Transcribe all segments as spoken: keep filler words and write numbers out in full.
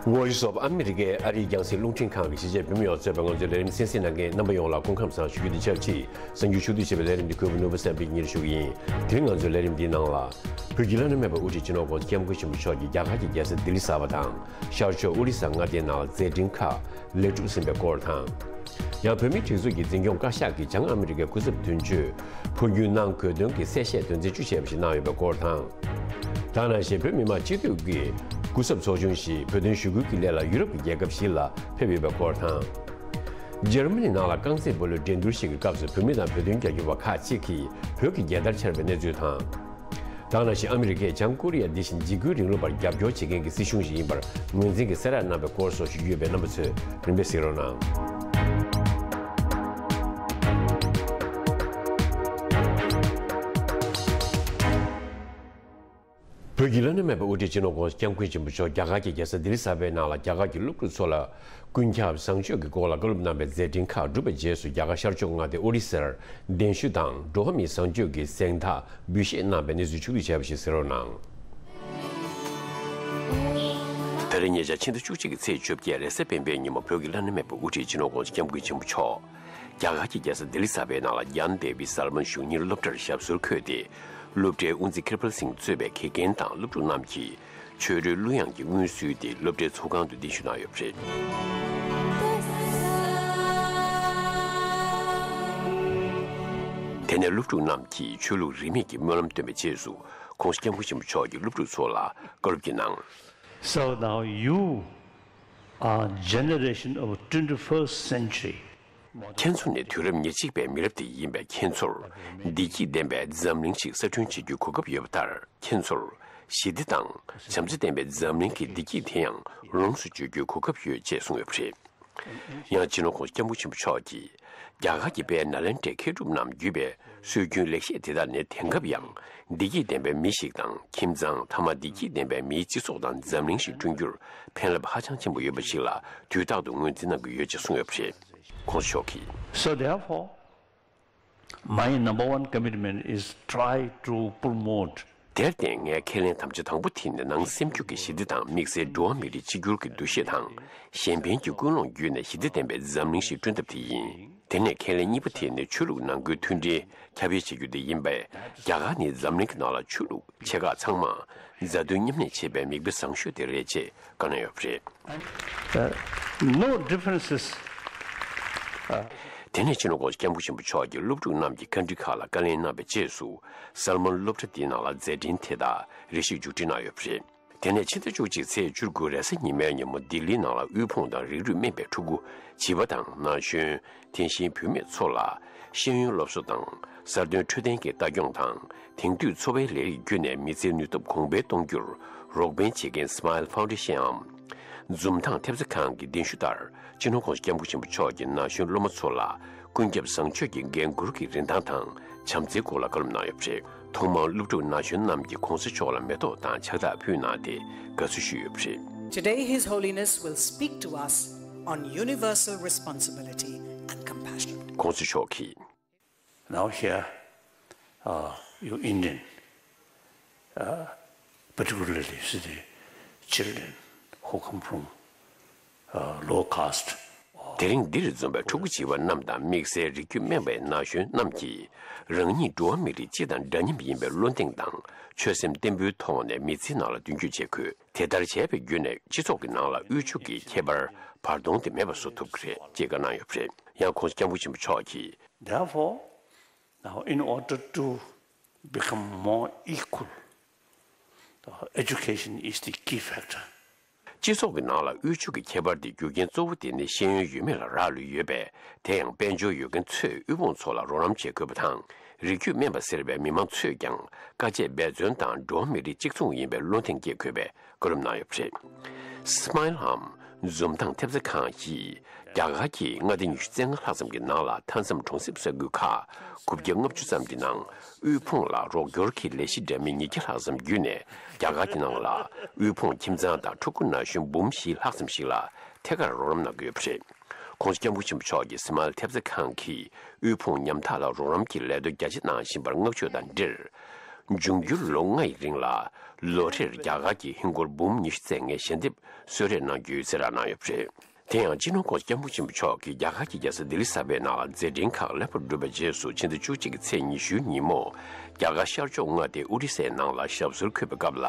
Voice of America ཨ་རིའི་རྒྱང་སྲིང་རླུང་འཕྲིན་ཁང་གི་གཞིས་བྱེས་བོད་མི་ཡོངས་གཙོས་པའི་ང་ཚོའི་ལས་རིམ་གསན་གཟིགས་གནང་མཁན་རྣམ་པ་ཡོངས་ལ་སྐུ་ཁམས་བཟང་ཞུ་རྒྱུ་དེ་ཆབས་ཅིག་གསར་འགྱུར་ཕྱོགས་བསྡུས་བྱས་པའི་ལས་རིམ་འདི་གུས་པ་ནོར་བུ་བསམ་འཕེལ་གཉེར་ཞུ་གི་ཡིན། དེ་རིང་ང་ཚོའི་ལས་རིམ་འདིའི་ནང་ལ། བོད་ཀྱི་བླ་ན་མེད་པའི་དབུ་ཁྲིད་སྤྱི་ནོར་༧གོང་ས་༧སྐྱབས་མགོན་ཆེན་པོ་མཆོག་གིས་རྒྱ་གར་གྱི་རྒྱལ་ས་ལྡི་ལི་གསར་པ་དང་ཤར་ཕྱོགས་ཨོ་རི་ས་མངའ་སྡེའི་ནང་ལ་མཛད་འཕྲིན་ཁག་ལེགས་གྲུབ་ཟིན་པའི་སྐོར་དང་། ཡང་བོད་མིའི་སྒྲིག་འཛུགས་ཀྱི་འཛིན་སྐྱོང་བཀའ་ཤག་གིས་བྱང་ཨ་མི་རི་ཀའི་སྐུ་ཚབ་དོན་གཅོད་འཕོ་འགྱུར་གནང་དགོས་དོན་གྱི་གསལ་བཤད་དོན་ཚན་བཅུ་བྱས་པ་ཞིག་གནང་ཡོད་པའི་སྐོར་དང་། ད་ག་ནང་བཞིན་བོད་མི་མང་སྤྱི་འཐུས་ཀྱི་སྐུ་ཚབ་ཚོགས་ཆུང་ཞིག་བོད་དོན་ཞུ་སྐུལ་གྱི་སླད་ལ་ཡུ་རོབ་ཀྱི་རྒྱལ་ཁབ་བཞི་ལ་ཕེབས་ཡོད་པའི་སྐོར་དང་། འཇར་མ་ནི་ནང་ལ་རྐང་རྩེད་སྤོ་ལོའི་འགྲན་བསྡུར་ཞིག་གི་སྐབས་སུ་བོད་མི་དང་བོད་དོན་རྒྱབ་སྐྱོར་བ་ཁག་ཅིག་གིས་བོད་ཀྱི་རྒྱལ་དར་འཕྱར་བའི་གནས་ཚུལ་དང་། ད་ག་ནང་བཞིན་ཨ་མི་རི་ཀས་བྱང་ཀོ་རི་ཡ་འདི་བཞིན་འཇིགས་སྐུལ་རིང་ལུགས་པར་རྒྱབ་སྐྱོར་བྱེད་མཁན་གྱི་སྲིད་གཞུང་ཞིག་ཡིན་པར་ངོས་འཛིན་གྱིས་གསལ་བསྒྲགས་གནང་བའི་སྐོར་སོགས་ཞུ་རྒྱུ་ཡོད་པས་རྣམ་པ་ཚོས་རིམ་པས་གཟིགས་རོགས་གནང་། བོད་ཀྱི་བླ་ན་མེད་པའི་དབུ་ཁྲིད་སྤྱི་ནོར་༧གོང་ས་༧སྐྱབས་མགོན་ཆེན་པོ་མཆོག་རྒྱ་གར་གྱི་རྒྱལ་ས་ལྡི་ལི་གསར་པའི་ནང་ལ་རྒྱ་གར་གྱི་སློབ་ཕྲུག་ཚོ་ལ་ཀུན་ཁྱབ་བཟང་སྤྱོད་ཀྱི་སྐོར་ལ་བཀའ་སློབ་གནང་བའི་མཛད་འཕྲིན་ཁག་གྲུབ་པའི་རྗེས་སུ་རྒྱ་གར་ཤར་ཕྱོགས་མངའ་སྡེ་ཨོ་རི་སར་གདན་ཞུ་དང་འགྲོ་བ་མིའི་བཟང་སྤྱོད་ཀྱི་གཟེངས་རྟགས་འབུལ་བཞེས་གནང་བའི་གནས་ཚུལ་ཕྱོགས་བསྡུས་བྱས་པ་ཞིག་གཟིགས་རོགས་གནང་། ད་རེས་ཉེ་ཆར་ཕྱི་ཟླ་བཅུ་གཅིག་གི་ཚེས་བཅོ་བརྒྱད་རེས་གཟའ་སྤེན་པའི་ཉིན་མོ་བོད་ཀྱི་བླ་ན་མེད་པའི་དབུ་ཁྲིད་སྤྱི་ནོར་༧གོང་ས་༧སྐྱབས་མགོན་ཆེན་པོ་མཆོག་རྒྱ་གར་གྱི་རྒྱལ་ས་ལྡི་ལི་གསར་པའི་ནང་ལ་ཡཱན་དེ་བི་སལ་མན་གཞུང་གཉེར་སློབ་གྲྭར་ཞབས་སོར་འཁོད་དེ། སློབ་གྲྭའི་དབུ་འཛིན་ཀིར་པལ་སིང་གཙོས་པའི་དགེ་རྒན་དང་སློབ་ཕྲུག་རྣམས་ཀྱིས་ཆོས་རོལ་གླུ་དབྱངས་ཀྱི་མངོན་གསོལ་དེ་སློབ་གྲྭའི་ཚོགས་ཁང་དུ་གདན་ཞུ་གནང་ཡོད་པ་རེད། དེ་ནས་སློབ་ཕྲུག་རྣམས་ཀྱིས་ཆོས་ལུགས་རིས་མེད་ཀྱི་སྨོན་ལམ་བཏོན་པའི་རྗེས་སུ་༧གོང་ས་༧སྐྱབས་མགོན་ཆེན་པོ་མཆོག་གིས་སློབ་ཕྲུག་ཚོ་ལ་བཀའ་སློབ་ཀྱིས་གནང་། So now you are generation of twenty-first century. ཁྱེད་ཚོ་ནི་དུས་རབས་ཉེར་གཅིག་པའི་མི་རབས་དེ་ཡིན་པས། ཁྱེད་ཚོར་བདེ་སྐྱིད་ལྡན་པའི་འཛམ་གླིང་ཞིག་གསར་སྐྲུན་བྱེད་རྒྱུའི་གོ་སྐབས་ཡོད་པ་ལྟར། ཁྱེད་ཚོར་ཞི་བདེ་དང་བྱམས་བརྩེ་ལྡན་པའི་འཛམ་གླིང་གི་བདེ་སྐྱིད་དེ་ཡང་ལོངས་སུ་སྤྱོད་རྒྱུའི་གོ་སྐབས་ཡོད་ཅེས་གསུངས་ཡོད་པ་རེད། ཡང་སྤྱི་ནོར་༧གོང་ས་༧སྐྱབས་མགོན་ཆེན་པོ་མཆོག་གིས་རྒྱ་གར་གྱི་དཔལ་ནཱ་ལེནྡྲའི་མཁས་གྲུབ་རྣམས་བརྒྱུད་པའི་སྲོལ་རྒྱུན་ལེགས་བཤད་དེ་དག་ནི་དེང་སྐབས་ཡང་བདེ་སྐྱིད་ལྡན་པའི་མི་ཞིག་དང་། ཁྱིམ་ཚང་མཐའ་མ་བདེ་སྐྱིད་ལྡན་པའི་མིའི་སྤྱི་ཚོགས་དང་འཛམ་གླིང་ཞིག་བསྐྲུན་རྒྱུར་ཕན་རླབས་ཧ་ཅང་ཆེན་པོ་ཡོད་པ་ཞིག་ལ་དུས་རྟག་ཏུ་ངོས་འཛིན་གནང་གི་ཡོད་ཅེས་གསུངས་ཡོད་པ་རེད། ༸གོང་ས་མཆོག་གིས། So therefore, my number one commitment is try to promote དེར་བརྟེན། ངས་ཁས་ལེན་དམ་བཅའ་དང་པོ་དེ་ནི་ནང་སེམས་རྒྱུད་ཀྱི་ཞི་བདེ་དང་། དམིགས་བསལ་འགྲོ་བ་མི་རིགས་གཅིག་གྱུར་གྱི་འདུ་ཤེས་དང་། གཞན་ཕན་གྱི་ཀུན་སློང་བརྒྱུད་ནས་ཞི་བདེ་ལྡན་པའི་འཛམ་གླིང་ཞིག་བསྐྲུན་ཐབས་དེ་ཡིན། དེ་ནས་ཁས་ལེན་གཉིས་པ་དེ་ནི་ཆོས་ལུགས་ནང་ཁུལ་མཐུན་སྒྲིལ་ཁྱབ་སྤེལ་བྱེད་རྒྱུ་དེ་ཡིན་པས། རྒྱ་གར་ནི་འཛམ་གླིང་གི་ནང་ལ་ཆོས་ལུགས་ཆེ་ཁག་ཚང་མ་མཛའ་མཐུན་མཉམ་གནས་བྱེད་པའི་མིག་དཔེ་བཟང་ཤོས་དེ་རེད་ཅེས་བཀའ་གནང་ཡོད་པ་རེད། Uh, no differences. དེ་ནས་སྤྱི་ནོར་༸གོང་ས་༸སྐྱབས་མགོན་ཆེན་པོ་མཆོག་གིས་སློབ་ཕྲུག་རྣམས་ཀྱི་བཀའ་འདྲི་ཁག་ལ་བཀའ་ལན་གནང་བའི་རྗེས་སུ། སལ་མོན་སློབ་གྲྭ་འདིའི་ནང་ལ་མཛད་འཕྲིན་དེ་དག་རེ་ཞིག་མཇུག་སྒྲིལ་གནང་ཡོད་པ་རེད། དེ་ནས་ཕྱི་ཟླ་བཅུ་གཅིག་ཚེས་བཅུ་དགུ་རེས་གཟའ་ཉི་མའི་ཉིན་མོ་ལྡི་ལིའི་ནང་ལ་དབུལ་ཕོངས་དང་རིགས་རུས་དམན་པའི་ཕྲུ་གུ། བྱིས་པ་དང་ན་གཞོན། དེ་བཞིན་བུད་མེད་ཚོ་ལ་ཤེས་ཡོན་སློབ་གསོ་དང་། གསར་ཐོན་འཕྲོད་བསྟེན་གྱི་ལྟ་སྐྱོང་དང་། དེང་དུས་འཚོ་བའི་ལས་རིགས་བརྒྱུད་ནས་མི་ཚེའི་ནུས་སྟོབས་གོང་འཕེལ་གཏོང་རྒྱུར་རོགས་ཕན་བྱེད་མཁན་སི་མཱིལ་ཕའུན་ཌེ་ཤན་འམ། འཛུམ་མདངས་ཐེབས་རྩ་ཁང་གི་གདན་ཞུ་ལྟར། སྤྱི་ནོར་༸གོང་ས་༸སྐྱབས་མགོན་ཆེན་པོ་མཆོག་གིས་ན་གཞོན་སློབ་མ་ཚོ་ལ་ཀུན་ཁྱབ་བཟང་སྤྱོད་ཀྱི་འགན་འཁུར་གྱི་རིན་ཐང་དང་བྱམས་བརྩེའི་སྐོར་ལ་བཀའ་སློབ་གནང་ཡོད་པ་རེད། ཐོག་མར་སློབ་ཕྲུག་ན་གཞོན་རྣམས་ཀྱིས་༸གོང་ས་མཆོག་ལ་མེ་ཏོག་དང་ཕྱག་རྟགས་ཕུལ་གནང་སྟེ་དགའ་བསུ་ཞུས་ཡོད་པ་རེད། Today, His Holiness will speak to us on universal responsibility and compassion. ༸གོང་ས་མཆོག་གིས། Now here, uh, you Indian, uh, particularly, see, the children who come from, uh, low caste. དེ་རིང་འདིར་འཛོམས་པའི་ཕྲུ་གུ་བྱིས་པ་རྣམས་དང་། དམིགས་བསལ་རིགས་རྒྱུད་དམན་པའི་ན་གཞོན་རྣམས་ཀྱིས། རང་ཉིད་འགྲོ་བ་མི་རིགས་སྤྱི་དང་འདྲ་མཉམ་ཡིན་པའི་བློ་གདེང་དང་། ཆོད་སེམས་བརྟན་པོའི་ཐོག་ནས་མི་ཚེའི་ནང་ལ་མདུན་སྐྱོད་བྱེད་དགོས། དེ་ལྟར་བྱས་པའི་བརྒྱུད་ནས་སྤྱི་ཚོགས་ཀྱི་ནང་ལ་དབུལ་ཕྱུག་གི་ཁྱད་པར་བར་སྟོང་དེ་མེད་པ་བཟོ་ཐུབ་ཀྱི་རེད་ཅེས་བཀའ་གནང་ཡོད་པ་རེད། ཡང་༸གོང་ས་༸སྐྱབས་མགོན་ཆེན་པོ་མཆོག་གིས། Therefore, now in order to become more equal, the education is the key factor. སྤྱི་ཚོགས་ཀྱི་ནང་ལ་དབུལ་ཕྱུག་གི་ཁྱད་པར་དེ་རྒྱུ་རྐྱེན་གཙོ་བོ་དེ་ནི་ཤེས་ཡོན་ཡོད་མེད་ལ་རག་ལུས་ཡོད་པས། དེ་ཡང་དཔལ་འབྱོར་ཡོད་མཁན་ཚོས་དབུལ་ཕོངས་ཚོ་ལ་རོགས་རམ་བྱེད་དགོས་པ་དང་། རིགས་རྒྱུད་དམན་པ་ཟེར་བའི་མི་མང་ཚོས་ཀྱང་དཀའ་སྤྱད་འབད་བརྩོན་དང་འགྲོ་བ་མི་རིགས་གཅིག་མཚུངས་ཡིན་པའི་བློ་གདེང་སྐྱེད་དགོས་པའི་བཀའ་སློབ་གནང་ཡོད་པ་རེད། སི་མཱིལ་འམ། འཛུམ་མདངས་ཐེབས་རྩ་ཁང་གིས་རྒྱ་གར་གྱི་མངའ་སྡེ་ཉི་ཤུ་རྩ་ལྔ་ལྷག་ཙམ་གྱི་ནང་ལ་མཐའ་མཚམས་གྲོང་གསེབ་ས་ཁུལ་ཁག་དགུ་བརྒྱ་ལྔ་བཅུ་ཙམ་གྱི་ནང་དབུལ་ཕོངས་ལ་རོགས་སྐྱོར་གྱི་ལས་གཞི་འདྲ་མིན་ཉིས་བརྒྱ་ལྷག་ཙམ་བརྒྱུད་ནས། རྒྱ་གར་གྱི་ནང་ལ་དབུལ་ཕོངས་ཁྱིམ་ཚང་དང་ཕྲུ་གུ་ན་གཞོན་འབུམ་བཞི་ལྷག་ཙམ་ཞིག་ལ་ཐད་ཀར་རོགས་རམ་གནང་གི་ཡོད་པ་རེད། ༸གོང་ས་༸སྐྱབས་མགོན་ཆེན་པོ་མཆོག་གིས་སི་མཱིལ་ཐེབས་རྩ་ཁང་གིས་དབུལ་ཕོངས་ཉམ་ཐག་ལ་རོགས་རམ་གྱི་ལས་དོན་རྒྱ་ཆེ་གནང་བཞིན་པར་བསྔགས་བརྗོད་དང་འབྲེལ། འབྱུང་འགྱུར་ལོ་ལྔ་ཡི་རིང་ལ་ལོ་རེར་རྒྱ་གར་གྱི་ཧིན་སྒོར་འབུམ་ཉི་ཤུ་རྩ་ལྔའི་ཞལ་འདེབས་གསོལ་རས་གནང་རྒྱུའི་གསལ་བསྒྲགས་གནང་ཡོད་པ་རེད། དེ་ཡང་སྤྱི་ནོར་༸གོང་ས་༸སྐྱབས་མགོན་ཆེན་པོ་མཆོག་གིས་རྒྱ་གར་གྱི་རྒྱལ་ས་ལྡི་ལི་གསར་པའི་ནང་ལ་མཛད་འཕྲིན་ཁག་ལེགས་པར་གྲུབ་པའི་རྗེས་སུ་ཕྱི་ཟླ་བཅུ་གཅིག་གི་ཚེས་ཉི་ཤུའི་ཉིན་མོ། རྒྱ་གར་ཤར་ཕྱོགས་མངའ་སྡེ་ཨོ་རི་སའི་ནང་ལ་ཞབས་སོར་འཁོད་པའི་སྐབས་ལ།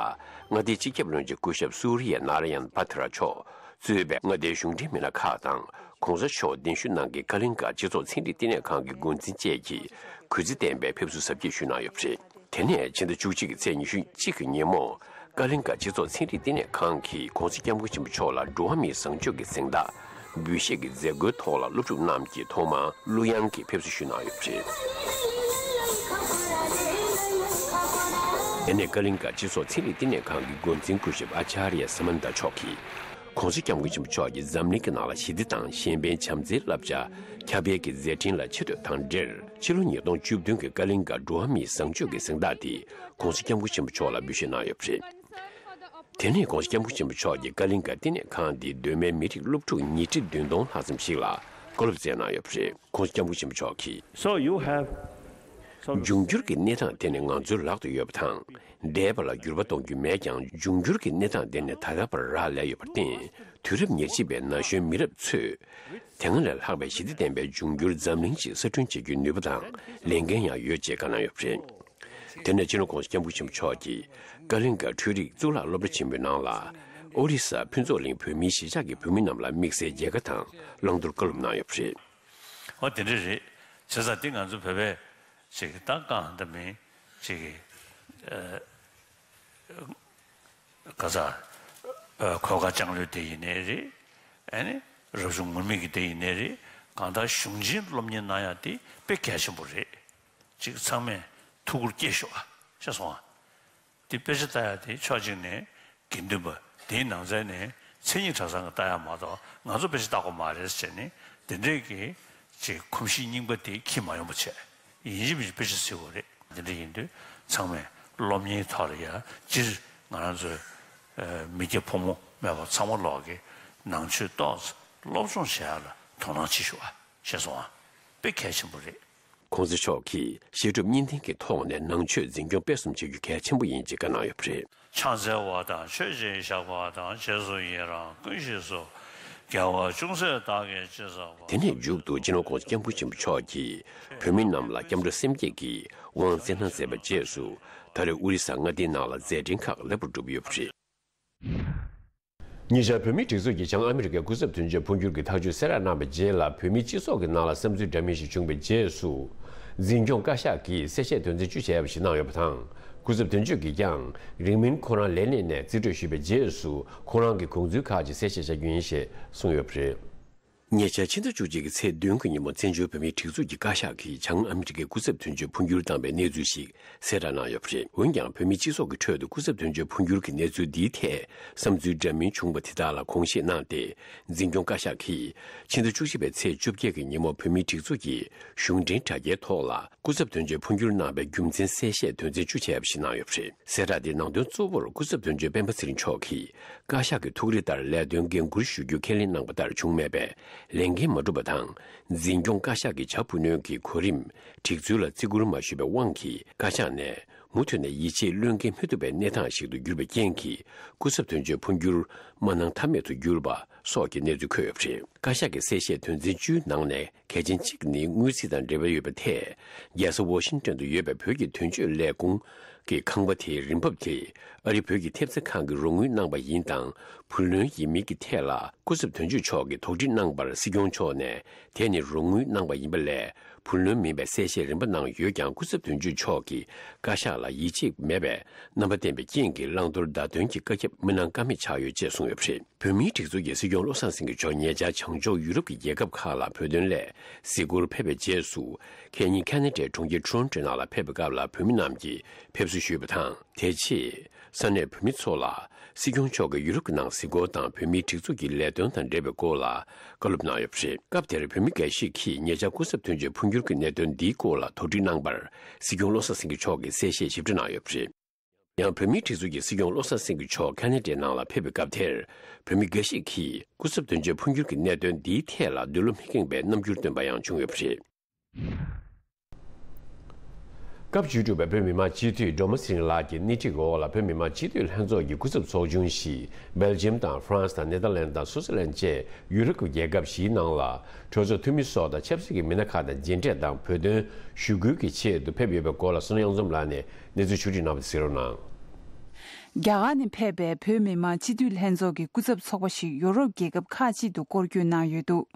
མངའ་སྡེའི་སྤྱི་ཁྱབ་བློན་ཆེན་སྐུ་ཞབས་སུ་རི་ཡ་ན་ར་ཡན་པ་ཐེ་ར་མཆོག་གཙོས་པའི་མངའ་སྡེའི་གཞུང་འབྲེལ་མི་སྣ་ཁག་དང་། ༸གོང་ས་མཆོག་གདན་ཞུ་གནང་མཁན་ཀ་ལིང་ག་སྤྱི་ཚོགས་ཚན་རིག་བསྟི་གནས་ཁང་གི་འགོ་འཛིན་བཅས་ཀྱིས་གུས་བརྩི་ལྡན་པའི་ཕེབས་བསུ་གཟབ་རྒྱས་ཞུས་གནང་ཡོད་པ་རེད། དེ་ནས་ཕྱི་ཟླ་བཅུ་གཅིག་གི་ཚེས་ཉི་ཤུ་གཅིག་གི་ཉིན་མོ། ཀ་ལིང་ག་སྤྱི་ཚོགས་ཚན་རིག་བསྟི་གནས་ཁང་གིས་༸གོང་ས་༸སྐྱབས་མགོན་ཆེན་པོ་མཆོག་ལ་འགྲོ་བ་མིའི་བཟང་སྤྱོད་ཀྱི་གཟེངས་རྟགས་འབུལ་བཞེས་ཀྱི་མཛད་སྒོའི་ཐོག་ལ་སློབ་ཕྲུག་རྣམས་ཀྱིས་ཐོག་མར་གླུ་དབྱངས་ཀྱི་ཕེབས་བསུ་ཞུས་གནང་ཡོད་པ་རེད། དེ་ནས་ཀ་ལིང་ག་སྤྱི་ཚོགས་ཚན་རིག་བསྟི་གནས་ཁང་གི་འགོ་འཛིན་སྐུ་ཞབས་ཨ་ཅཱརྱ་ས་མན་ད་མཆོག་གིས། ༸གོང་ས་༸སྐྱབས་མགོན་ཆེན་པོ་མཆོག་གིས་འཛམ་གླིང་གི་ནང་ལ་ཞི་བདེ་དང་གཞན་ཕན་བྱམས་བརྩེའི་བསླབ་བྱ་ཁྱབ་སྤེལ་གྱི་མཛད་འཕྲིན་ལ་ཆེ་བསྟོད་དང་འབྲེལ། ཕྱི་ལོ་ཉིས་སྟོང་བཅུ་བདུན་གྱི་ཀ་ལིང་ག་འགྲོ་བ་མིའི་བཟང་སྤྱོད་ཀྱི་གཟེངས་རྟགས་དེ་༸གོང་ས་༸སྐྱབས་མགོན་ཆེན་པོ་མཆོག་ལ་འབུལ་བཞེས་གནང་ཡོད་པ་རེད། དེ་ནས་༸གོང་ས་༸སྐྱབས་མགོན་ཆེན་པོ་མཆོག་གིས་ཀ་ལིང་ག་བསྟི་གནས་ཁང་འདིའི་གདོད་མའི་མི་རིགས་སློབ་ཕྲུག་ཉིས་ཁྲི་བདུན་སྟོང་ལྷག་ཙམ་ཞིག་ལ་བསྐོ་སློབ་སྩལ་གནང་ཡོད་པ་རེད། ༸གོང་ས་༸སྐྱབས་མགོན་ཆེན་པོ་མཆོག་གིས། So you have འབྱུང་འགྱུར་གྱི་གནས་སྟངས་དེ་ནི་ང་ཚོའི་ལག་ཏུ་ཡོད་པ་དང་། འདས་པ་ལ་འགྱུར་བ་གཏོང་རྒྱུ་མེད་ཀྱང་འབྱུང་འགྱུར་གྱི་གནས་སྟངས་དེ་ནི་ད་ལྟ་བར་རག་ལས་ཡོད་པར་བརྟེན། དུས་རབས་ཉེར་གཅིག་པའི་ན་གཞོན་མི་རབས་ཚོས། དེ་སྔ་ལས་ལྷག་པའི་ཞི་བདེ་ལྡན་པའི་འབྱུང་འགྱུར་འཛམ་གླིང་ཞིག་གསར་སྐྲུན་བྱེད་རྒྱུའི་ནུས་པ་དང་ལས་འགན་ཡང་ཡོད་ཅེས་བཀའ་གནང་ཡོད་པ་རེད། དེ་ནས་སྤྱི་ནོར་༸གོང་ས་༸སྐྱབས་མགོན་ཆེན་པོ་མཆོག་གིས་ཀ་ལིང་ག་འཕྲུལ་རིག་གཙུག་ལག་སློབ་གྲྭ་ཆེན་མོའི་ནང་ལ། ཨོ་རི་ས་ཕུན་ཚོགས་གླིང་བོད་མིའི་གཞིས་ཆགས་ཀྱི་བོད་མི་རྣམས་ལ་དམིགས་བསལ་མཇལ་ཁ་དང་བླང་དོར་བཀའ་སློབ་གནང་ཡོད་པ་རེད། ཨོ་དེ་འདྲ་རེད། བྱས་ཙང་འདི་ང་ཚོ་བོད་པའི་ཅིག་ད་གང་འདྲ་མིན་ཅིག་གི་ཨ་ག་ས་ཨ་གོས་དཀར་ལྕང་ལོའི་དེ་ཡིན་ནའི་རེད། ཨ་ནི་རབ་བྱུང་ངུར་སྨྲིག་གི་དེ་ཡིན་ནའི་རེད། གང་ལྟར་གཞུང་ཆེན་སློབ་གཉེར་གནང་ཡ་དེ་དཔེ་གལ་ཆེན་པོ་རེད། ཅིག་ཚང་མས་ཐུགས་ཁུར་བསྐྱེད་ཤོག་ཨ། ཤེས་སོང་ཨ། དེ་དཔེ་ཆ་ལྟ་ཡ་དེ་ཕྱོགས་གཅིག་ནས་དགེ་འདུན་པ་དེའི་ནང་ཚན་ནས་མཚན་ཉིད་གྲྭ་ཚང་གི་ལྟ་ཡ་མ་གཏོགས་ང་ཚོ་དཔེ་ཆ་ལྟ་དགོས་མ་རེད་ཟེར་ནས་དེ་འདྲས་ཀྱི་ཅིག་གོམས་གཤིས་རྙིང་པ་དེ་ཁྱེར་མ་ཡོང་པ་བྱས། ཡིན་གཅིག་མིན་གཅིག་དཔེ་ཆ་གཟིགས་དགོས་རེད། དེ་འདྲ་ཡིན་དུས་ཚང་མས་སློབ་གཉེར་ཐོག་ལ་ཡ་སྤྱིར་ང་རང་ཚོའི་ཨ་མི་སྐྱ་ཕོ་མོ་མེད་པ་ཚང་མ་ལོག་གི་ནང་ཆོས་ཏོག་ཙམ་སློབ་སྦྱོང་བྱེད་ཡ་ལ་དོ་སྣང་བྱེད་ཤོག་ཨ། ཤེས་སོང་ཨ། དཔེ་གལ་ཆེན་པོ་རེད། ༸གོང་ས་མཆོག་གིས་བཤད་སྒྲུབ་གཉིས་ལྡན་གྱི་ཐོག་ནས་ནང་ཆོས་འཛིན་སྐྱོང་སྤེལ་གསུམ་བྱེད་རྒྱུ་གལ་ཆེན་པོ་ཡིན་ཅེས་བཀའ་གནང་ཡོད་པ་རེད། ཕྱག་འཚལ་བ་དང་། མཆོད་ཅིང་བཤགས་པ་དང་། རྗེས་སུ་ཡི་རང་ཀུན་ཤེས་སོ། དགེ་བ་ཅུང་ཟད་བདག་གིས་ཅི་བསགས་པ། དེ་ནས་མཇུག་ཏུ་སྤྱི་ནོར་༸གོང་ས་༸སྐྱབས་མགོན་ཆེན་པོ་མཆོག་གིས་བོད་མི་རྣམས་ལ་སྐྱབས་འགྲོ་སེམས་བསྐྱེད་ཀྱི་དབང་བསྩལ་གནང་མཛད་པའི་རྗེས་སུ། ད་རེས་ཨོ་རི་ས་མངའ་སྡེའི་ནང་ལ་མཛད་འཕྲིན་ཁག་ལེགས་པར་གྲུབ་ཡོད་པ་རེད། ཉེ་ཆར་བོད་མིའི་སྒྲིག་འཛུགས་ཀྱིས་བྱང་ཨ་མི་རི་ཀའི་སྐུ་ཚབ་དོན་གཅོད་འཕོ་འགྱུར་གྱི་ཐག་གཅོད་གསལ་བསྒྲགས་གནང་བའི་རྗེས་ལ། བོད་མིའི་སྤྱི་ཚོགས་ཀྱི་ནང་ལ་བསམ་ཚུལ་འདྲ་མིན་ཞིག་བྱུང་བའི་རྗེས་སུ། འཛིན་སྐྱོང་བཀའ་ཤག་གིས་གསལ་བཤད་དོན་ཚན་བཅུ་བྱས་པ་ཞིག་གནང་ཡོད་པ་དང་། སྐུ་ཚབ་དོན་གཅོད་ཀྱིས་ཀྱང་རིང་མིན་ཁོ་རང་ལས་གནས་ནས་རྩིས་སྤྲོད་ཞུས་པའི་རྗེས་སུ། ཁོ་རང་གི་དགོངས་ཚུལ་ཁག་ཅིག་གསལ་བཤད་བྱ་རྒྱུ་ཡིན་ཞེས་གསུངས་ཡོད་པ་རེད། ཉེ་ཆར་ཕྱི་ཟླ་བཅུ་གཅིག་གི་ཚེས་བདུན་གྱི་ཉིན་མོ། བཙན་བྱོལ་བོད་མིའི་སྒྲིག་འཛུགས་ཀྱི་བཀའ་ཤག་གིས་བྱང་ཨ་མི་རི་ཀའི་སྐུ་ཚབ་དོན་གཅོད་འཕོ་འགྱུར་བཏང་བའི་གནས་ཚུལ་ཞིག་གསལ་བསྒྲགས་གནང་ཡོད་པ་རེད། འོན་ཀྱང་། བོད་མིའི་སྤྱི་ཚོགས་ཀྱི་ཁྲོད་དུ་སྐུ་ཚབ་དོན་གཅོད་འཕོ་འགྱུར་གྱི་གནས་ཚུལ་འདིའི་ཐད་བསམ་ཚུལ་འདྲ་མིན་བྱུང་བ་དེ་དག་ལ་དགོངས་བཞེས་གནང་སྟེ། འཛིན་སྐྱོང་བཀའ་ཤག་གིས་ཕྱི་ཟླ་བཅུ་བཞི་པའི་ཚེས་བཅོ་བརྒྱད་ཀྱི་ཉིན་མོ། བོད་མིའི་སྒྲིག་འཛུགས་ཀྱི་གཞུང་འབྲེལ་དྲ་རྒྱའི་ཐོག་ལ། སྐུ་ཚབ་དོན་གཅོད་འཕོ་འགྱུར་གནང་བའི་རྒྱུ་མཚན་གསལ་བཤད་དོན་ཚན་བཅུ་བྱས་པ་ཞིག་གནང་ཡོད་པ་རེད། གསལ་བསྒྲགས་དེའི་ནང་དོན་གཙོ་བོར། སྐུ་ཚབ་དོན་གཅོད་སྤེན་པ་ཚེ་རིང་མཆོག་གིས། བཀའ་ཤག་གི་ཐུགས་རེ་ལྟར་ལས་དོན་འགན་འཁུར་ཞུ་རྒྱུ་ཁས་ལེན་གནང་བ་ལྟར་བྱུང་མེད་པས། ལས་འགན་མ་འགྲུབ་པ་དང་། འཛིན་སྐྱོང་བཀའ་ཤག་གི་བྱ་འཕུར་སྣོན་གྱི་གོ་རིམ། སྒྲིག་ཚུལ་ལ་བརྩི་བཀུར་མ་ཞུས་པའི་དབང་གིས། བཀའ་ཤག་ནས་མུ་མཐུད་ནས་ཡིད་ཆེས་བློས་འགེལ་མི་ཐུབ་པའི་གནས་སྟངས་ཤིག་ཏུ་གྱུར་པའི་རྐྱེན་གྱིས། སྐུ་ཚབ་དོན་གཅོད་འཕོ་འགྱུར་མ་གནང་ཐབས་མེད་དུ་གྱུར་པ་སོགས་ཀྱི་གནས་ཚུལ་འཁོད་ཡོད་པ་རེད། བཀའ་ཤག་གི་གསལ་བཤད་དོན་ཚན་བཅུའི་ནང་ནས། གལ་ཆེན་གཅིག་ནི། དངུལ་རྩིས་དང་འབྲེལ་བ་ཡོད་པའི་ཐད། རྒྱལ་ས་ཝ་ཤིང་ཏོན་དུ་ཡོད་པའི་བོད་ཀྱི་དོན་གཅོད་ལས་ཁུངས་ཀྱི་ཁང་པ་དེའི་རིན་འབབ་དེ། ཨ་རི་བོད་ཀྱི་ཐེབས་རྩ་ཁང་གིས་རོགས་དངུལ་གནང་བ་ཡིན་དང་། བུ་ལོན་ཡིན་མིན་གྱི་ཐད་ལ། སྐུ་ཚབ་དོན་གཅོད་མཆོག་གིས་དོགས་འདྲི་གནང་བར། སྲིད་སྐྱོང་མཆོག་ནས། དེ་ནི་རོགས་དངུལ་གནང་བ་ཡིན་པ་ལས། བུ་ལོན་མིན་པའི་གསལ་བཤད་རིམ་པ་གནང་ཡོད་ཀྱང་། སྐུ་ཚབ་དོན་གཅོད་མཆོག་གིས། བཀའ་ཤག་ལ་ཡིད་ཆེས་མེད་པའི་རྣམ་པ་བསྟན་པའི་རྐྱེན་གྱིས། བླང་དོར་བརྡ་སྟོན་གྱི་བཀའ་ཁྱབ་མི་གནང་ཀ་མེད་ཆགས་ཡོད་ཅེས་གསུངས་ཡོད་པ་རེད། བོད་མིའི་སྒྲིག་འཛུགས་ཀྱི་སྲིད་སྐྱོང་བློ་བཟང་སེང་གེ་མཆོག་ཉེ་ཆར་བྱང་ཕྱོགས་ཡུ་རོབ་ཀྱི་རྒྱལ་ཁབ་ཁག་ལ་བོད་དོན་སླད་གཟིགས་སྐོར་ཕེབས་པའི་རྗེས་སུ། ཁ་ཉིན་ཁ་ན་ཌའི་གྲོང་ཁྱེར་ཊོ་རོན་ཊོའི་ནང་ལ་ཕེབས་པའི་སྐབས་ལ། བོད་མི་རྣམས་ཀྱིས་ཕེབས་བསུ་ཞུས་པ་དང་། དེ་རྗེས་ས་གནས་བོད་མི་ཚོ་ལ་སྲིད་སྐྱོང་མཆོག་གིས་ཡུ་རོབ་ཀྱི་ནང་གཟིགས་སྐོར་དང་། བོད་མིའི་སྒྲིག་འཛུགས་ཀྱི་ལས་དོན་དང་འབྲེལ་བའི་སྐོར་ལ་བཀའ་སློབ་གནང་ཡོད་པ་རེད། སྐབས་དེར་བོད་མི་འགའ་ཞིག་གིས་ཉེ་ཆར་སྐུ་ཚབ་དོན་གཅོད་འཕོ་འགྱུར་གྱི་གནད་དོན་འདིའི་སྐོར་ལ་དོགས་འདྲི་གནང་བར། སྲིད་སྐྱོང་བློ་བཟང་སེང་གེ་མཆོག་གིས་གསལ་བཤད་ཞིབ་ཕྲ་གནང་ཡོད་པ་རེད། ཡང་། བོད་མིའི་སྒྲིག་འཛུགས་ཀྱི་སྲིད་སྐྱོང་བློ་བཟང་སེང་གེ་མཆོག་ཁ་ན་ཌའི་ནང་ལ་ཕེབས་པའི་སྐབས་དེར། བོད་མི་འགའ་ཞིག་གིས་སྐུ་ཚབ་དོན་གཅོད་འཕོ་འགྱུར་གྱི་གནད་དོན་འདིའི་ཐད་ལ་འདོད་བློ་མི་ཁེངས་པའི་རྣམ་འགྱུར་སྟོན་པ་ཡང་བྱུང་ཡོད་པ་རེད། སྐབས་བཅུ་དྲུག་པའི་བོད་མི་མང་སྤྱི་འཐུས་སྒྲོལ་མ་ཚེ་རིང་ལགས་ཀྱི་སྣེ་ཁྲིད་འོག་ལ། བོད་མི་མང་སྤྱི་འཐུས་ལྷན་ཚོགས་ཀྱི་སྐུ་ཚབ་ཚོགས་ཆུང་ཞིག་སྦེལ་ཇམ་དང་ཧྥ་རན་སི་དང་ནེ་ཐར་ལན་དང་སུའུ་ཙེར་ལན་བཅས་ཡུ་རོབ་ཀྱི་རྒྱལ་ཁབ་བཞིའི་ནང་ལ། གྲོས་ཚོགས་འཐུས་མི་སོགས་དང་ཆབ་སྲིད་ཀྱི་མི་སྣ་ཁག་དང་མཇལ་འཕྲད་དང་བོད་དོན་ཞུ་སྐུལ་གྱི་ཆེད་དུ་ཕེབས་ཡོད་པའི་སྐོར་ལ། བསོད་ནམས་གཡང་འཛོམས་ལགས་ནས་གནས་ཚུལ་ཕྱོགས་སྒྲིག་གནང་བ་དེ་གསན་རོགས་གནང་། རྒྱ་གར་ནས་ཕེབས་པའི་བོད་མི་མང་སྤྱི་འཐུས་ལྷན་ཚོགས་ཀྱི་སྐུ་ཚབ་ཚོགས་པ་ཞིག་ཡོ་རོབ་རྒྱལ་ཁབ་ཁག་ཅིག་ཏུ་སྐོར་སྐྱོད་གནང་ཡོད་འདུག་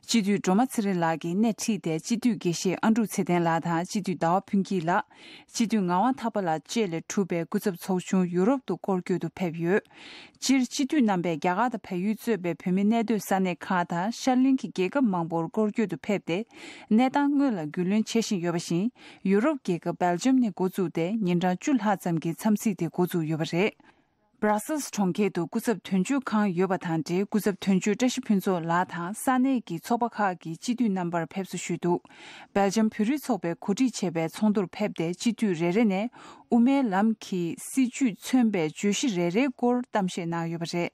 སྤྱི་འཐུས་སྒྲོལ་མ་ཚེ་རིང་ལགས་ཀྱིས་སྣེ་ཁྲིད་དེ། སྤྱི་འཐུས་དགེ་བཤེས་ཨ་འབྲུག་ཚེ་བརྟན་ལགས་དང་། སྤྱི་འཐུས་ཟླ་བ་ཕུན་སྐྱིད་ལགས། སྤྱི་འཐུས་ངག་དབང་ཐར་པ་ལགས་བཅས་ལས་གྲུབ་པའི་སྐུ་ཚབ་ཚོགས་ཆུང་ཡུ་རོབ་ཏུ་སྐོར་སྐྱོད་དུ་ཕེབས་ཡོད། སྤྱིར་སྤྱི་འཐུས་རྣམ་པས་རྒྱ་གར་དང་བལ་ཡུལ་གཙོས་པའི་བོད་མི་གནས་སྡོད་ས་གནས་ཁག་དང་ཤར་གླིང་གི་རྒྱལ་ཁབ་མང་པོར་སྐོར་སྐྱོད་དུ་ཕེབས་ཏེ། གནས་སྟངས་སྔོན་ལ་རྒྱུས་ལོན་བྱེད་བཞིན་ཡོད་པ་བཞིན། ཡུ་རོབ་རྒྱལ་ཁབ་སྦེལ་ཇམ་ནས་འགོ་བཙུགས་ཏེ། ཉིན་གྲངས་བཅུ་ལྷག་ཙམ་གྱི་འཚམས་གཟིགས་དེ་འགོ་བཙུགས་ཡོད་པ་རེད། སྦྲ་སིལ་གྲོང་ཁྱེར་དུ་སྐུ་ཚབ་དོན་གཅོད་ཁང་ཡོད་པ་དང་འབྲེལ། སྐུ་ཚབ་དོན་གཅོད་བཀྲ་ཤིས་ཕུན་ཚོགས་ལགས་དང་ས་གནས་ཀྱི་ཚོགས་པ་ཁག་གི་སྤྱི་འཐུས་རྣམ་པར་ཕེབས་བསུ་ཞུས་འདུག་སྦེལ་ཇམ་བོད་རིགས་ཚོགས་པས་གོ་སྒྲིག་བྱས་པའི་ཚོགས་འདུར་ཕེབས་ཏེ། སྤྱི་འཐུས་རེ་རེ་ནས་དབུ་མའི་ལམ་གྱི་སྲིད་བྱུས་མཚོན་པའི་བརྗོད་གཞི་རེ་རེའི་སྐོར་གཏམ་བཤད་གནང་ཡོད་པ་རེད།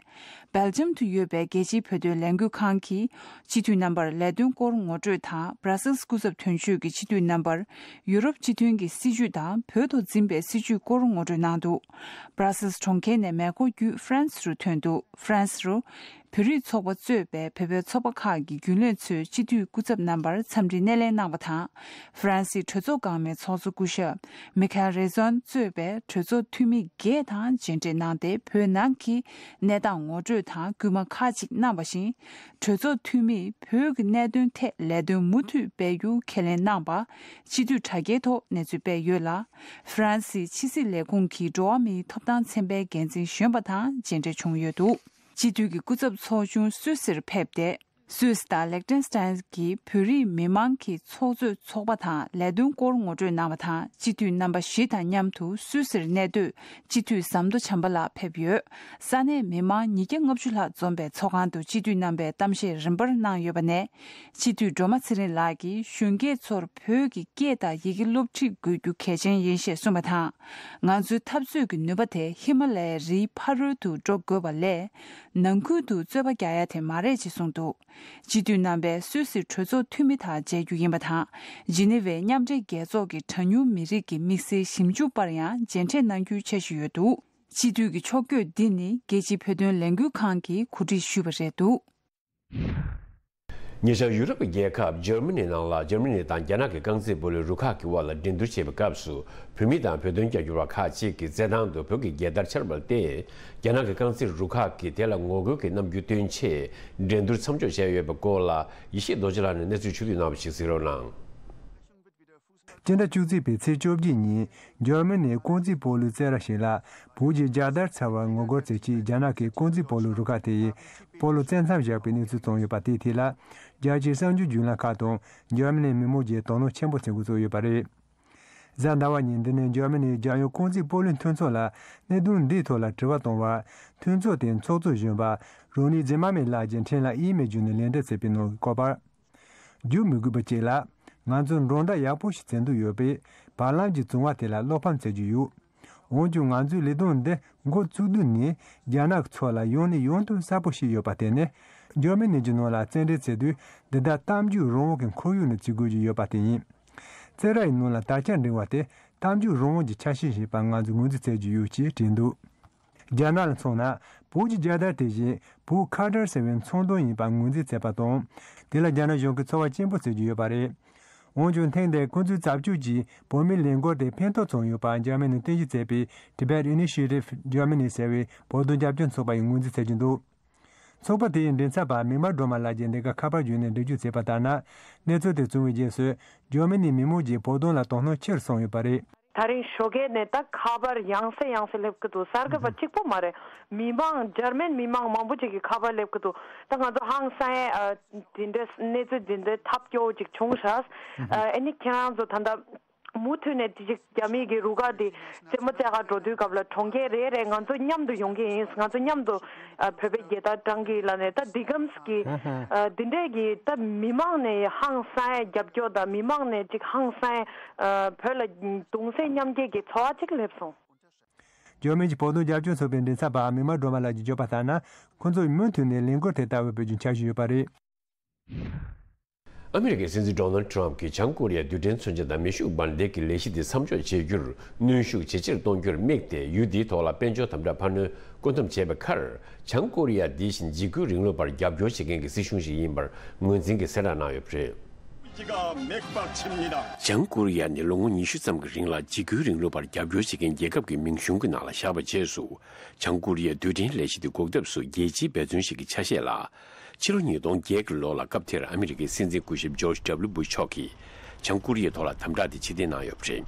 སྦེལ་ཇམ་དུ་ཡོད་པའི་རྒྱལ་སྤྱིའི་བོད་དོན་ལས་འགུལ་ཁང་གི་སྤྱི་འཐུས་རྣམ་པར་ལས་དོན་སྐོར་ངོ་སྤྲོད་དང་། སྦྲ་སིལ་སྐུ་ཚབ་དོན་གཅོད་ཀྱི་སྤྱི་འཐུས་རྣམ་པར་ཡུ་རོབ་སྤྱི་མཐུན་གྱི་སྲིད་བྱུས་དང་བོད་ཐོག་འཛིན་པའི་སྲིད་བྱུས་སྐོར་ངོ་སྤྲོད་གནང་འདུག་སྦྲ་སིལ་གྲོང་ཁྱེར་ནས་མེ་འཁོར་བརྒྱུད་ཧྥ་རན་སི་རུ་ཐོན་འདུག་ཧྥ་རན་སི་རུ་བོད་རིགས་ཚོགས་པ་གཙོས་པའི་བོད་པའི་ཚོགས་པ་ཁག་གི་རྒྱུན་ལས་ཚོས་སྤྱི་འཐུས་སྐུ་ཚབ་རྣམ་པར་འཚམས་འདྲི་སྣེ་ལེན་གནང་བ་དང་། ཧྥ་རན་སིའི་གྲོས་ཚོགས་འགག་མའི་ཚོགས་གཙོ་སྐུ་ཞབས་མི་ཁེལ་རེ་ཛོན་གཙོས་པའི་གྲོས་ཚོགས་འཐུས་མི་བརྒྱད་དང་མཇལ་འཕྲད་གནང་སྟེ། བོད་ནང་གི་གནས་སྟངས་ངོ་སྤྲོད་དང་སྐུལ་མ་ཁག་ཅིག་གནང་བ་བཞིན། གྲོས་ཚོགས་འཐུས་མིས་བོད་ཀྱི་གནད་དོན་ཐད་ལས་དོན་མུ་མཐུད་སྤེལ་རྒྱུ་ཁས་ལེན་གནང་བ། སྤྱི་འཐུས་དྲ་རྒྱའི་ཐོག་གནས་ཚུལ་སྤེལ་ཡོད་ལ། ཧྥ་རན་སིའི་ཕྱི་སྲིད་ལས་ཁུངས་ཀྱི་འགྲོ་བ་མིའི་ཐོབ་ཐང་ཚན་པའི་འགན་འཛིན་གཞོན་པ་དང་མཇལ་འཕྲད་བྱུང་ཡོད་འདུག་སྤྱི་འཐུས་ཀྱི་སྐུ་ཚབ་ཚོགས་ཆུང་སུད་སིར་ཕེབས་ཏེ། སུད་སི་དང་ལེག་ཏེན་སི་ཏན་གྱི་བོད་རིགས་མི་མང་གི་ཚོགས་གཙོས་ཚོགས་པ་དང་ལས་དོན་སྐོར་ངོ་སྤྲོད་གནང་བ་དང་། སྤྱི་འཐུས་རྣམ་པ་བཞི་དང་མཉམ་དུ་སུད་སིར་གནས་སྡོད་སྤྱི་འཐུས་ཟམ་མདོ་བྱམས་པ་ལགས་ཕེབས་ཡོད། ས་གནས་མི་མང་ཉིས་བརྒྱ་ལྔ་བཅུ་ལྷག་འཛོམས་པའི་ཚོགས་ཁང་དུ་སྤྱི་འཐུས་རྣམ་པས་གཏམ་བཤད་རིམ་པར་གནང་ཡོད་པ་ནས། སྤྱི་འཐུས་སྒྲོལ་མ་ཚེ་རིང་ལགས་ཀྱིས་གཞོན་སྐྱེས་ཚོར་བོད་ཀྱི་སྐད་དང་ཡི་གེ་སློབ་ཁྲིད་དགོས་རྒྱུ་གལ་ཆེན་ཡིན་ཞེས་གསུངས་པ་དང་། ང་ཚོའི་འཐབ་རྩོད་ཀྱི་ནུས་པ་དེ་ཧི་མ་ལ་ཡའི་རིའི་ཕ་རོལ་དུ་འགྲོ་དགོས་པ་ལས། ནང་ཁུལ་དུ་རྩོད་པ་རྒྱག་ཡ་དེ་མ་རེད་ཅེས་གསུངས་འདུག་སྤྱི་འཐུས་རྣམ་པས་སུད་སི་གྲོས་ཚོགས་འཐུས་མི་དང་མཇལ་རྒྱུ་ཡིན་པ་དང་། ཇི་ནི་ཝའི་མཉམ་འབྲེལ་རྒྱལ་ཚོགས་ཀྱི་གྲངས་ཉུང་མི་རིགས་ཀྱི་དམིགས་བསལ་ཞིབ་འཇུག་པར་ཡང་མཇལ་འཕྲད་གནང་རྒྱུའི་འཆར་གཞི་ཡོད་འདུག་སྤྱི་འཐུས་ཀྱི་ཕྱོགས་བསྐྱོད་འདི་ནི་རྒྱལ་སྤྱིའི་བོད་དོན་ལས་འགུལ་ཁང་གིས་གོ་སྒྲིག་ཞུས་པ་རེད་འདུག་ཉེ་ཆར་ཡུ་རོབ་ཀྱི་རྒྱལ་ཁབ་འཇར་མ་ནི་ནང་ལ། འཇར་མ་ནི་དང་རྒྱ་ནག་གི་རྐང་རྩེད་སྤོ་ལོའི་རུ་ཁག་གི་དབར་ལ་འགྲན་བསྡུར་བྱེད་པའི་སྐབས་སུ། བོད་མི་དང་བོད་དོན་རྒྱབ་སྐྱོར་བ་ཁག་ཅིག་གིས་རྩེད་ཐང་དུ་བོད་ཀྱི་རྒྱལ་དར་འཕྱར་བ་སྟེ། རྒྱ་ནག་གི་རྐང་རྩེད་རུ་ཁག་གིས་དེ་ལ་ངོ་རྒོལ་གྱི་རྣམ་འགྱུར་སྟོན་ཆེད། འགྲན་བསྡུར་མཚམས་འཇོག་བྱས་ཡོད་པའི་སྐོར་ལ། ཡེ་ཤེས་རྡོ་རྗེ་ལགས་ནས་གནས་ཚུལ་ཕྱོགས་བསྡུས་གནང་བ་ཞིག་གཟིགས་རོགས་གནང་། སྤྱི་ཟླ་བཅུ་གཅིག་པའི་ཚེས་བཅོ་བརྒྱད་ཉིན། འཇར་མ་ནིའི་རྐང་རྩེད་སྤོ་ལོའི་རྩེད་ར་ཞིག་ལ། བོད་ཀྱི་རྒྱལ་དར་འཕྱར་བར་ངོ་རྒོལ་བྱེད་ཆེད། རྒྱ་ནག་གི་རྐང་རྩེད་སྤོ་ལོའི་རུ་ཁག་དེ་ཡིས་སྤོ་ལོ་རྩེད་མཚམས་བཞག་པའི་གནས་ཚུལ་བྱུང་ཡོད་པ་དེའི་ཐད་ལ། རྒྱལ་སྤྱིའི་གསར་འགྱུར་བརྒྱུད་ལམ་ཁག་དང་འཇར་མ་ནིའི་མི་མང་བཅས་དོ་སྣང་ཆེན་པོ་བྱེད་འགོ་བཙུགས་ཡོད་པ་རེད། གཟའ་ཟླ་བ་ཉིན་འདི་ནས་འཇར་མ་ནིའི་རྒྱལ་ཡོངས་རྐང་རྩེད་སྤོ་ལོའི་མཐུན་ཚོགས་ལ་གནད་དོན་འདིའི་ཐོག་ལ་དྲི་བ་བཏང་བར། མཐུན་ཚོགས་དེའི་ཚོགས་གཙོ་གཞོན་པ་རོ་ནི་ཛི་མ་མེ་ལགས་ཀྱིས་ཕྲན་ལ་ཨི་མེལ་བརྒྱུད་ནས་ལན་འདེབས་བྱས་པའི་ནང་བཀོད་པར། བརྒྱུད་མི་དགོས་པ་བཅས་ལ། ང་ཚོས་འགྲན་ཟླ་ཡག་པོ་ཞིག་བྱེད་འདོད་ཡོད་པས། བར་ལམ་གྱི་བྱུང་བ་དེ་ལ་བློ་ཕམ་བྱེད་ཀྱི་ཡོད། འོན་ཀྱང་། ང་ཚོས་ལས་དོན་འདི་འགོ་བཙུགས་དུས་ནས། རྒྱ་ནག་ཚོ་ལ་ཡང་ནས་ཡང་དུ་གསལ་པོ་བྱས་ཡོད་པ་དེ་ནི། འཇར་མ་ནི་གྱི་ནང་ལ་རྩེད་འགྲན་བྱེད་དུས། འདི་ལྟར་གཏམ་བརྗོད་རང་དབང་གི་ཁོར་ཡུག་ནང་བྱེད་དགོས་ཀྱི་ཡོད་པ་དེ་ཡིན། རྩེད་ར་ཡི་ནང་ལ་དར་ཆ་འགྲེང་བ་དེ་གཏམ་བརྗོད་རང་དབང་གི་ཆ་ཤས་ཤིག་ཡིན་པ་ང་ཚོས་ངོས་འཛིན་བྱེད་ཀྱི་ཡོད་ཅེས་བྲིས་འདུག་རྒྱ་ནག་ལ་མཚོན་ན། བོད་ཀྱི་རྒྱལ་དར་དེ་བཞིན་བོད་ཁ་བྲལ་ཟེར་བའི་མཚོན་དོན་ཡིན་པ་ངོས་འཛིན་བྱས་པ་དང་། དེ་ལ་རྒྱ་ནག་གཞུང་གིས་ཚོར་བ་སྐྱེན་པོ་བྱེད་ཀྱི་ཡོད་པ་རེད། འོན་ཀྱང་། ཐེངས་འདིའི་ཁོ་ཚོའི་བྱ་སྤྱོད་ཀྱིས་བོད་མིའི་ལས་འགུལ་དེ་ཕན་ཐོགས་བྱུང་ཡོད་པ་འཇར་མ་ནིས་རྟེན་གཞི་བྱས་པའི་Tibet Initiative Germany ཟེར་བའི་བོད་དོན་རྒྱབ་སྐྱོར་ཚོགས་པ་ཡིས་ངོས་འཛིན་བྱེད་ཀྱི་འདུག་ཚོགས་པ་དེའི་མགྲིན་ཚབ་པ་མིག་དམར་སྒྲོལ་མ་ལགས་ཀྱིས་འདི་ག་ཁ་པར་བརྒྱུད་ནས་འགྲེལ་བརྗོད་བྱས་པ་ལྟར་ན། གནས་ཚུལ་དེ་བྱུང་བའི་རྗེས་སུ། འཇར་མ་ནིའི་མི་མང་གིས་བོད་དོན་ལ་དོ་སྣང་ཆེ་རུ་སོང་ཡོད་པ་རེད། ད་རིང་ཞོགས་ཀས་ནས་ད་ཁ་པར་ཡང་སེ་ཡང་སེ་སླེབས་ཀྱི་འདུག་གསར་འགོད་པ་གཅིག་པོ་མ་རེད། མི་མང་འཇར་མན་མི་མང་མང་པོ་ཅིག་གིས་ཁ་པར་སླེབས་ཀྱི་འདུག་ད་ང་ཚོ་ཧང་སངས་ཨ་འདི་འདྲའི་གནས་ཚུལ་འདི་འདྲའི་ཐབས་སྐྱོ་བོ་ཅིག་བྱུང་ཤག་ཨ་ཨ་ནི་ཁྱེད་རང་ཚོ་ད་ལྟ་མུ་མཐུད་ནས་དེ་ཅིག་རྒྱ་མི་གི་རུ་ཁག་འདི་རྩེད་མོ་རྩེ་གར་འགྲོ་དུས་སྐབས་ལ་གྲོང་ཁྱེར་རེ་རེ་ང་ཚོ་མཉམ་དུ་ཡོང་གི་ཡིན། ང་ཚོ་མཉམ་དུ་ཨ་བོད་པའི་རྒྱལ་དར་བཀྲམ་གི་ལབ་ནས། ད་འདི་གམ་གི་ཨ་འདི་འདྲས་ཀྱི་ད་མི་མང་ནས་ཧང་སངས་རྒྱབ་སྐྱོར་དང་མི་མང་ནས་ཅིག་ཧང་སངས་ཨ་བོད་ལ་གདུང་སེམས་མཉམ་སྐྱེད་ཀྱི་ཚོར་བ་ཅིག་སླེབས་སོང་། འཇར་མན་གྱི་བོད་དོན་རྒྱབ་སྐྱོར་ཚོགས་པའི་མགྲིན་ཚབ་པ་མིག་དམར་སྒྲོལ་མ་ལགས་ཀྱིས་བརྗོད་པ་ལྟར་ན། ཁོ་ཚོས་མུ་མཐུད་ནས་ལས་འགུལ་དེ་ལྟ་བུ་སྤེལ་རྒྱུའི་འཆར་གཞི་ཡོད་པ་རེད། ཨ་མི་རི་ཀའི་སྲིད་འཛིན་ཌོ་ནལ་ཊམ་གྱིས་བྱང་ཀོ་རི་ཡའི་རྡུལ་ཕྲན་མཚོན་ཆ་དང་མེ་ཤུགས་འབར་མདེལ་གྱི་ལས་གཞི་དེ་མཚམས་འཇོག་བྱེད་རྒྱུར་གནོན་ཤུགས་ཇེ་ཆེར་གཏོང་རྒྱུར་དམིགས་ཏེ། ཡུལ་དེའི་ཐོག་ལ་དཔལ་འབྱོར་དམ་དྲག་འཕར་སྣོན་བཀོད་འདོམས་བྱས་པའི་ཁར། བྱང་ཀོ་རི་ཡ་དེ་བཞིན་འཇིགས་སྐུལ་རིང་ལུགས་པར་རྒྱབ་སྐྱོར་བྱེད་མཁན་གྱི་སྲིད་གཞུང་ཞིག་ཡིན་པར་ངོས་འཛིན་གྱིས་གསལ་བསྒྲགས་གནང་ཡོད་པ་རེད། བྱང་ཀོ་རི་ཡ་ནི་ལོ་ངོ་ཉི་ཤུ་ཙམ་གྱི་རིང་ལ་འཇིགས་སྐུལ་རིང་ལུགས་པར་རྒྱབ་སྐྱོར་བྱེད་མཁན་རྒྱལ་ཁབ་ཀྱི་མིང་གཞུང་གི་ནང་ལ་བཞག་པའི་རྗེས་སུ། བྱང་ཀོ་རི་ཡའི་རྡུལ་ཕྲན་ལས་གཞི་དེ་འགོག་ཐབས་སུ་རྒྱལ་སྤྱིའི་འབད་བརྩོན་ཞིག་གི་ཆ་ཤས་ལ། ཕྱི་ལོ་ཉིས་སྟོང་བརྒྱད་ཀྱི་ལོ་ལ་སྐབས་དེར་ཨ་མི་རི་ཀའི་སྲིད་འཛིན་སྐུ་ཞབས་ཇོརྗ་ཌབ་ལུ་བུ་ཤ་ཤོག་གིས་བྱང་ཀོ་རི་ཡའི་ཐོག་ལ་དམ་དྲག་དེ་ཕྱིར་འཐེན་གནང་ཡོད་པ་རེད།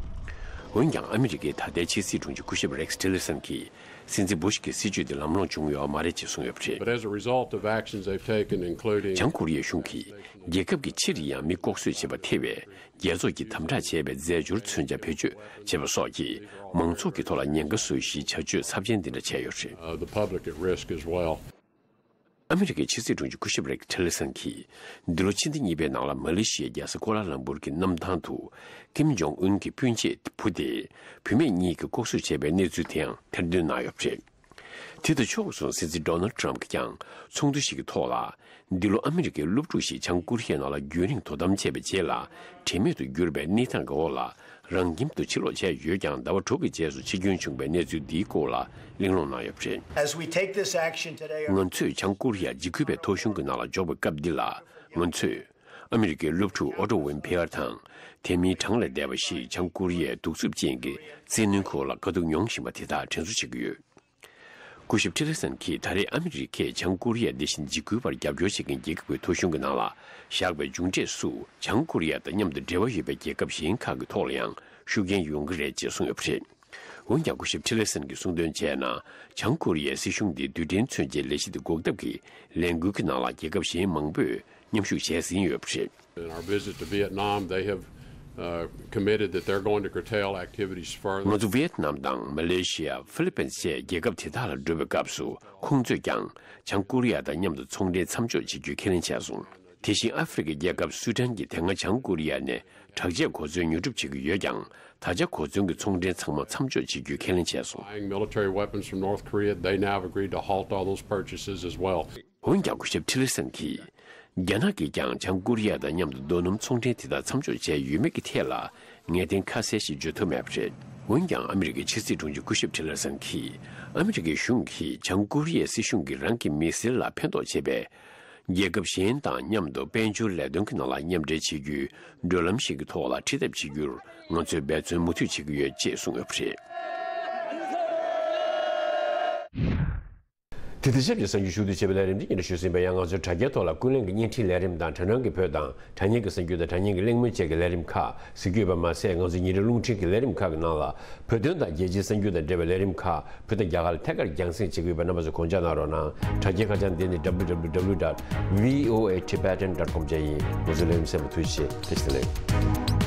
འོན་ཀྱང་ཨ་མི་རི་ཀའི་ད་ལྟའི་ཕྱི་སྲིད་དྲུང་ཆེ་སྐུ་ཞབས་རེགས་ཊི་ལར་སན་གྱིས་སྲིད་འཛིན་བུ་ཤ་གི་སྲིད་བྱུས་དེ་ལམ་ལྷོང་བྱུང་ཡོད་མ་རེད་ཅེས་གསུངས་ཡོད་པ་རེད། But as a result of actions they've taken, including བྱང་ཀོ་རི་ཡའི་གཞུང་གིས་རྒྱལ་ཁབ་ཀྱི་ཕྱིར་ཡང་མི་ལྐོག་གསོད་བྱེད་པར་ཐེ་བའི་རྒྱལ་ཚོགས་ཀྱིས་དམ་དྲག་བྱས་པའི་རྫས་སྦྱོར་མཚོན་ཆ་བེད་སྤྱོད་བྱེད་པ་སོགས་ཀྱིས་མང་ཚོགས་ཀྱི་ཐོག་ལ་ཉེན་ཁ་བཟོ་གཞིའི་བྱ་སྤྱོད་ཚབས་ཆེན་འདི་འདྲ་བྱས་ཡོད་པ་རེད། Uh, the public at risk as well. ཨ་མི་རི་ཀའི་ཕྱི་སྲིད་དྲུང་ཆེ་སྐུ་ཞབས་རེགས་ཊི་ལར་སན་གྱིས། འདི་ལོ་ཕྱི་ཟླ་གཉིས་པའི་ནང་ལ་མ་ལེ་ཤི་ཡའི་རྒྱལ་ས་ཀོ་ལ་ལམ་པུར་གྱི་གནམ་ཐང་དུ། ཀིམ་ཇོང་ཨུན་གྱི་སྤུན་མཆེད་བུ་དེ་བུད་མེད་གཉིས་ཀྱིས་ལྐོག་གསོད་བྱས་པའི་གནས་ཚུལ་དེའང་ཐེར་འདོན་གནང་ཡོད་པ་རེད། དེ་དང་ཕྱོགས་སུ་སྲིད་འཛིན་ཌོ་ནལ་ཊམ་གྱིས་ཀྱང་ཚོགས་འདུ་ཞིག་གི་ཐོག་ལ། འདི་ལོ་ཨ་མི་རི་ཀའི་སློབ་ཕྲུག་ཞིག་བྱང་ཀོ་རི་ཡའི་ནང་ལ་རྒྱུན་རིང་དོ་དམ་བྱས་པའི་རྗེས་ལ། དྲན་མེད་དུ་གྱུར་པའི་གནས་སྟངས་ཀྱི་འོག་ལ། རང་ཁྱིམ་དུ་ཕྱིར་ལོག་བྱས་ཡོད་ཀྱང་ཟླ་བ་དྲུག་གི་རྗེས་སུ་འཆི་སྐྱོན་བྱུང་བའི་གནས་ཚུལ་འདིའི་སྐོར་ལ་གླེང་སློང་གནང་ཡོད་པ་རེད། As we take this action today, ང་ཚོས་བྱང་ཀོ་རི་ཡ་འཇིགས་སྐུལ་བའི་ཐོ་གཞུང་གི་ནང་ལ་འཇོག་པའི་སྐབས་འདི་ལ། ང་ཚོས་ཨ་མི་རི་ཀའི་སློབ་ཕྲུག་ཨོ་ཏོ་ཝིན་ཕི་ཡར་དང་། དེ་མིན་གྲངས་ལས་འདས་པ་ཞིག་བྱང་ཀོ་རི་ཡའི་གདུག་རྩུབ་ཅན་གྱི་བཙན་གནོན་ཁུལ་ལ་དཀའ་སྡུག་མྱོང་བཞིན་པ་དེ་དག་དྲན་གསོ་བྱེད་ཀྱི་ཡོད། སྐུ་ཞབས་ཊི་ལར་སན་གྱིས་ད་རེས་ཨ་མི་རི་ཀས་བྱང་ཀོ་རི་ཡ་འདི་བཞིན་འཇིགས་སྐུལ་བར་རྒྱབ་སྐྱོར་བྱེད་མཁན་རྒྱལ་ཁབ་ཀྱི་ཐོ་གཞུང་གི་ནང་ལ་བཞག་པའི་མཇུག་འབྲས་སུ། བྱང་ཀོ་རི་ཡ་དང་མཉམ་དུ་འབྲེལ་བ་ཡོད་པའི་རྒྱལ་ཁབ་གཞན་ཁག་གི་ཐོག་ལ་ཡང་ཤུགས་རྐྱེན་ཡོང་གི་རེད་ཅེས་གསུངས་ཡོད་པ་རེད། འོན་ཀྱང་སྐུ་ཞབས་ཊི་ལར་སན་གྱིས་གསུངས་དོན་བྱས་ན། བྱང་ཀོ་རི་ཡའི་སྲིད་གཞུང་འདིས་རྡུལ་ཕྲན་མཚོན་ཆའི་ལས་གཞི་དེ་འགོག་ཐབས་ཀྱི་ལས་འགུལ་གྱི་ནང་ལ་རྒྱལ་ཁབ་གཞན་མང་པོས་མཉམ་ཞུགས་བྱས་ཟིན་ཡོད་པ་རེད། In our visit to Vietnam, they have, uh, committed that they're going to curtail activities further. ང་ཚོ་ཝི་ཡེད་ནམ་དང་མ་ལེ་ཤི་ཡ། ཧྥི་ལི་པིན་བཅས་རྒྱལ་ཁབ་དེ་དག་ལ་འགྲོ་བའི་སྐབས་སུ། ཁོང་ཚོས་ཀྱང་བྱང་ཀོ་རི་ཡ་དང་མཉམ་དུ་ཚོང་འབྲེལ་མཚམས་འཇོག་བྱེད་རྒྱུའི་ཁས་ལེན་བྱས་སོང་། དེ་བཞིན་ཨ་ཧྥེ་རི་ཁའི་རྒྱལ་ཁབ་སུ་ཌན་གྱིས་དེ་སྔ་བྱང་ཀོ་རི་ཡ་ནས་དྲག་ཆས་གོ་མཚོན་ཉོ་སྒྲུབ་བྱེད་ཀྱི་ཡོད་ཀྱང་། ད་ཆ་གོ་མཚོན་གྱི་ཚོང་འབྲེལ་ཚང་མ་མཚམས་འཇོག་བྱེད་རྒྱུའི་ཁས་ལེན་བྱས་སོང་། Buying military weapons from North Korea, they now have agreed to halt all those purchases as well. འོན་ཀྱང་སྐུ་ཞབས་ཊི་ལར་སན་གྱིས། རྒྱ་ནག་གིས་ཀྱང་བྱང་ཀོ་རི་ཡ་དང་མཉམ་དུ་རྡོ་སྣུམ་ཚོང་འབྲེལ་དེ་དག་མཚམས་འཇོག་བྱས་ཡོད་མེད་ཀྱི་ཐད་ལ་ངེས་གཏན་ཁ་གསལ་ཞིག་བརྗོད་ཐུབ་མེད་པ་རེད། འོན་ཀྱང་ཨ་མི་རི་ཀའི་ཕྱི་སྲིད་དྲུང་ཆེ་སྐུ་ཞབས་ཊི་ལར་སན་གྱིས། ཨ་མི་རི་ཀའི་གཞུང་གིས་བྱང་ཀོ་རི་ཡའི་སྲིད་གཞུང་གིས་རང་གི་མི་སེར་ལ་ཕན་ཐོགས་བྱེད་པའི་རྒྱལ་ཁབ་གཞན་དང་མཉམ་དུ་དཔལ་འབྱོར་ལས་དོན་གྱི་ནང་ལ་མཉམ་འབྲེལ་བྱེད་རྒྱུའི་བགྲོད་ལམ་ཞིག་གི་ཐོག་ལ་ཁྲིད་ཐབས་བྱེད་རྒྱུར་ང་ཚོས་འབད་བརྩོན་མུ་མཐུད་བྱེད་ཀྱི་ཡོད་ཅེས་གསུངས་ཡོད་པ་རེད། དེ་དང་ཆབས་ཅིག་གསར་འགྱུར་ཞུ་གཏུག་བྱེད་པའི་ལས་རིམ་འདི་སྙན་སྒྲོན་ཞུས་ཟིན་པ་ཡང་ང་ཚོའི་དྲ་རྒྱའི་ཐོག་ལ་ཀུན་གླེང་གི་བརྙན་འཕྲིན་ལས་རིམ་དང་དྲ་སྣང་གི་བོད་དང་དྲ་བརྙན་གྱི་གསར་འགྱུར་དང་དྲ་བརྙན་གྱི་གླེང་མོལ་བཅས་ཀྱི་ལས་རིམ་ཁག་གཟིགས་རྒྱུ་ཡོད་པ་མ་ཟད། ང་ཚོའི་ཉིན་རེའི་རླུང་འཕྲིན་གྱི་ལས་རིམ་ཁག་གི་ནང་ལ་བོད་དོན་དང་རྒྱལ་སྤྱིའི་གསར་འགྱུར་དང་འབྲེལ་བའི་ལས་རིམ་ཁག་བོད་དང་རྒྱ་གར་ལ་ཐད་ཀར་རྒྱང་སྲིང་བྱེད་ཀྱི་ཡོད་པས། རྣམ་པ་ཚོས་དགོངས་འཇགས་གནང་རོགས་གནང་། དྲ་རྒྱའི་ཁ་བྱང་འདི་ནི་W W W dot V O A Tibetan dot com བཅས་ཡིན། ང་ཚོའི་ལས་རིམ་གསན་པར་ཐུགས་རྗེ་ཆེ། བཀྲ་ཤིས་བདེ་ལེགས།